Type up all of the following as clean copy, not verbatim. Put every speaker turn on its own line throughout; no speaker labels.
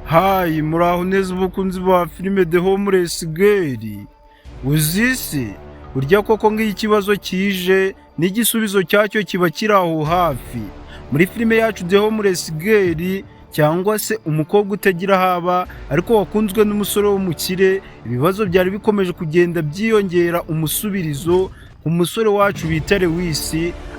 Hi, muraho neza abakunzi ba filime The Homeless Girl. Uzi se burya koko ngiyo ikibazo kije n'igisubizo cyacyo kiba kiri aho hafi. Muri filime yacu The Homeless Girl, cyangwa se umukobwa utagira aho aba ariko wakunzwe n'umusore w'umukire, ibibazo byari bikomeje kugenda byiyongera umusubirizo ku musore wacu bita Lewis,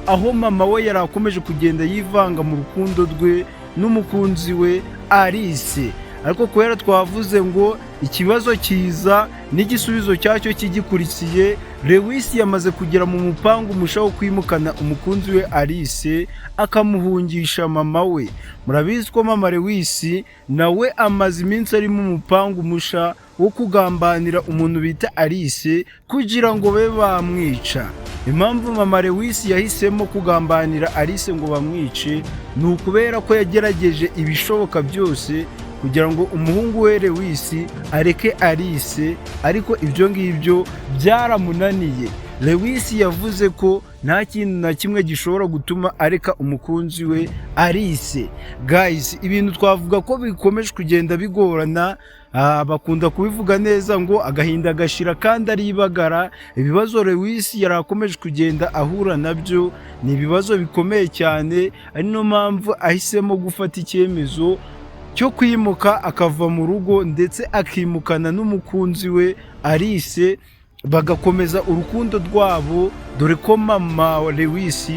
aho mama we yari akomeje kugenda yivanga mu rukundo rwe n'umukunzi we Alice. Ariko kubera twavuze ngo ikibazo kiza n'igisubizo cyacyo kigikurikiye, Lewis yamaze kugera mu mupangu umusha wo kwimukana umukunzi we Alice, akamuhungisha mama we. Murabizi ko mama Lewis nawe amaze iminsi ari mu mupangu umusha wo kugambanira umuntu bita Alice kugira ngo babe bamwica. Impamvu mama Lewis yahisemo kugambanira Alice ngo bamwice ni ukubera ko yagerageje ibishoboka byose kugira ngo umuhungu we Lewis areke Alice, ariko ibyo ngibyo byaramunaniye. Lewis yavuze ko nta kintu na kimwe gishobora gutuma areka umukunzi we Alice. Guys, ibintu twavuga ko bikomeje kugenda bigorana. Bakunda kubivuga neza ngo agahinda gashira kandi ari ibagara. Ibibazo Lewis yari akomeje kugenda ahura nabyo ni ibibazo bikomeye cyane, ari no mpamvu ahisemo gufata icyemezo cyo kwimuka akava mu rugo, ndetse akimukana n'umukunzi we Alice, bagakomeza urukundo rwabo, dore ko mama wa Lewis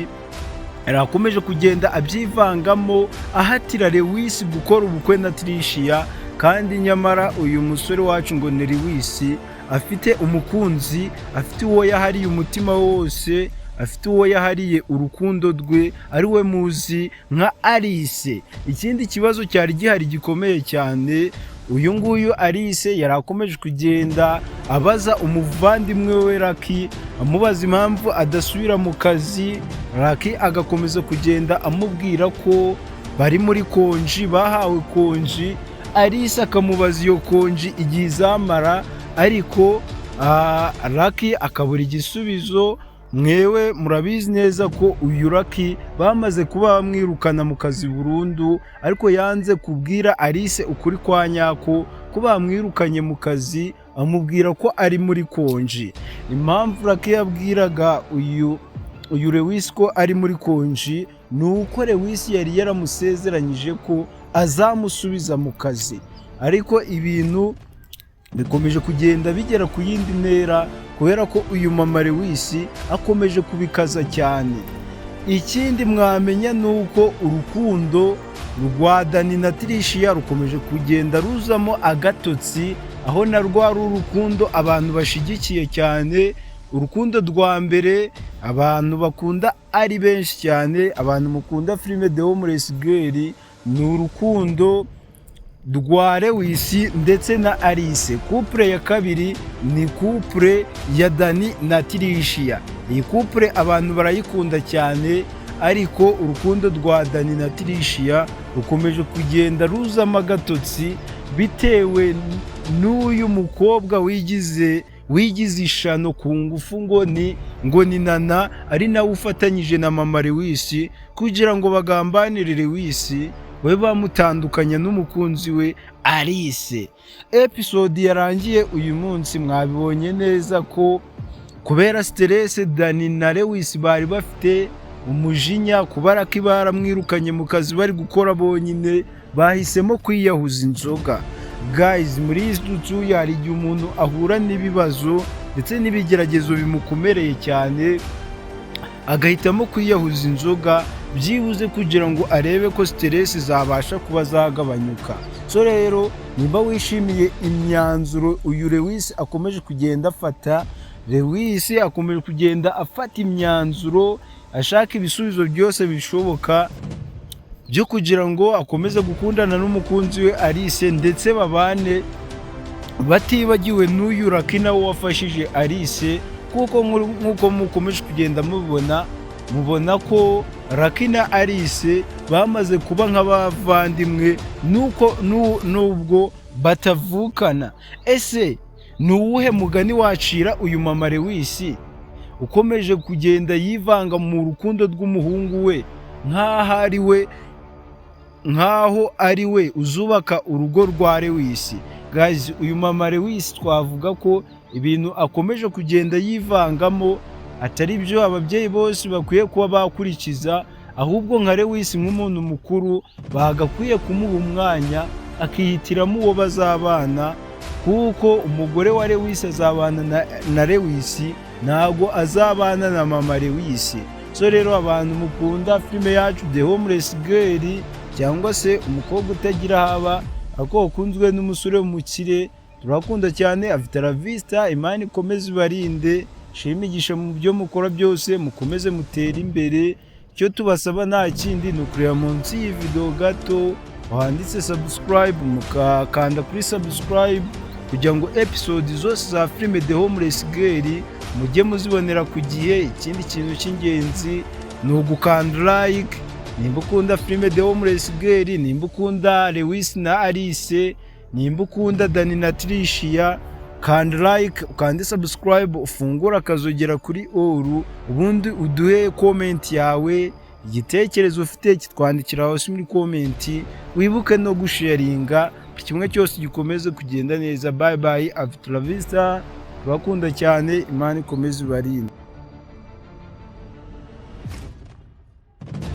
yari akomeje kugenda abyivangamo, ahatira Lewis gukora ubukwe na Tricia, kandi nyamara uyu musore wacu ngo ni Lewis afite umukunzi, afite uwo yahariye umutima wose, afite uwo yahariye urukundo rwe, ari we muzi nka Alice. Ikindi kibazo cyari gihari gikomeye cyane, uyu nguyu Alice yari akomeje kugenda abaza umuvandimwe we Lucky, amubaza impamvu adasubira mu kazi. Lucky agakomeza kugenda amubwira ko bari muri konji, bahawe konji. Alice akamubaza iyo konji igihe izamara, ariko Lucky akabura igisubizo. Mwewe murabizi neza ko uyu Lucky bamaze kuba bamwirukana mu kazi burundu, ariko yanze kubwira Alice ukuri kwa nyako ko bamwirukanye mu kazi, amubwira ko ari muri konji. Impamvu Lucky yabwiraga uyu Lewis ko ari muri konji ni uko Lewis yari yaramusezeranyije ko azamusubiza mu kazi. Ariko ibintu bikomeje kugenda bigera ku yindi ntera kubera ko uyu mama Lewis akomeje kubikaza cyane. Ikindi mwamenya ni uko urukundo rwa Dani na Tricia rukomeje kugenda ruzamo agatotsi, aho narwo ari urukundo abantu bashigikiye cyane, urukundo rwa mbere abantu bakunda ari benshi cyane. Abantu mukunda filime The Homeless Girl, ni urukundo rwa Lewis ndetse na Alice. Couple ya kabiri ni couple ya Dani na Tricia. Iyi couple abantu barayikunda cyane, ariko urukundo rwa Dani na Tricia rukomeje kugenda ruzamo agatotsi bitewe n'uyu mukobwa wigize ishano ku ngufu ngo ni Nana, ari nawe ufatanyije na mama Lewis kugira ngo bagambanire Lewis, babe bamutandukanya n'umukunzi we Alice. Episode yarangiye uyu munsi, mwabibonye neza ko kubera stress Dani na Lewis bari bafite, umujinya kubera ko baramwirukanye mu kazi bari gukora bonyine, bahisemo kwiyahuza inzoga. Guys, muri iyi si dutuye hari igihe umuntu ahura n'ibibazo ndetse n'ibigeragezo bimukomereye cyane, agahitamo kwiyahuza inzoga byibuze kugira ngo arebe ko stress zabasha kuba zagabanyuka. So rero, nimba wishimiye imyanzuro uyu Lewis akomeje kugenda afata, Lewis akomeje kugenda afata imyanzuro ashaka ibisubizo byose bishoboka byo kugira ngo akomeze gukundana n'umukunzi we Alice, ndetse babane, batibagiwe n'uyu Lucky nawe wafashije Alice, kuko nk'uko mukomeje kugenda mubibona, mubona ko Lucky na Alice bamaze kuba nk'abavandimwe nuko nubwo batavukana. Ese ni uwuhe mugani wacira uyu mama Lewis ukomeje kugenda yivanga mu rukundo rw'umuhungu we nk'aho ari we nk'aho ari we uzubaka urugo rwa Lewis. Guys, uyu mama Lewis twavuga ko ibintu akomeje kugenda yivangamo atari byo ababyeyi bose bakwiye kuba bakurikiza, ahubwo nka Lewis nk'umuntu mukuru bagakwiye kumuha umwanya akihitiramo uwo bazabana, kuko umugore wa Lewis azabana na Lewis, ntabwo azabana na mama Lewis. So rero, abantu mukunda filime yacu The Homeless Girl, cyangwa se umukobwa utagira haba ariko ukunzwe n'umusore w'umukire, turakunda cyane. Afite la vista. Imana ikomeze ibarinde, shimigisha mu byo mukora byose, mukomeze mutere imbere. Icyo tubasaba nta kindi, ni ukureba munsi y'iyi video gato wanditse subscribe, mukakanda kuri subscribe kugira ngo episode zose za filime The Homeless Girl mujye muzibonera ku gihe. Ikindi kintu cy'ingenzi ni ugukanda like nimba ukunda filime The Homeless Girl, nimba ukunda Lewis na Alice, nimba ukunda Dani na Tricia. Kanda like, ukande subscribe, ufungure akazogera kuri all, ubundi uduhe comment yawe. Igitekerezo ufite kitwandikira hasi muri comment. Wibuke no gusharinga, buri kimwe cyose gikomeze kugenda neza. Bye bye, hasta la vista. Turakunda cyane, Imana ikomeze ibarinde.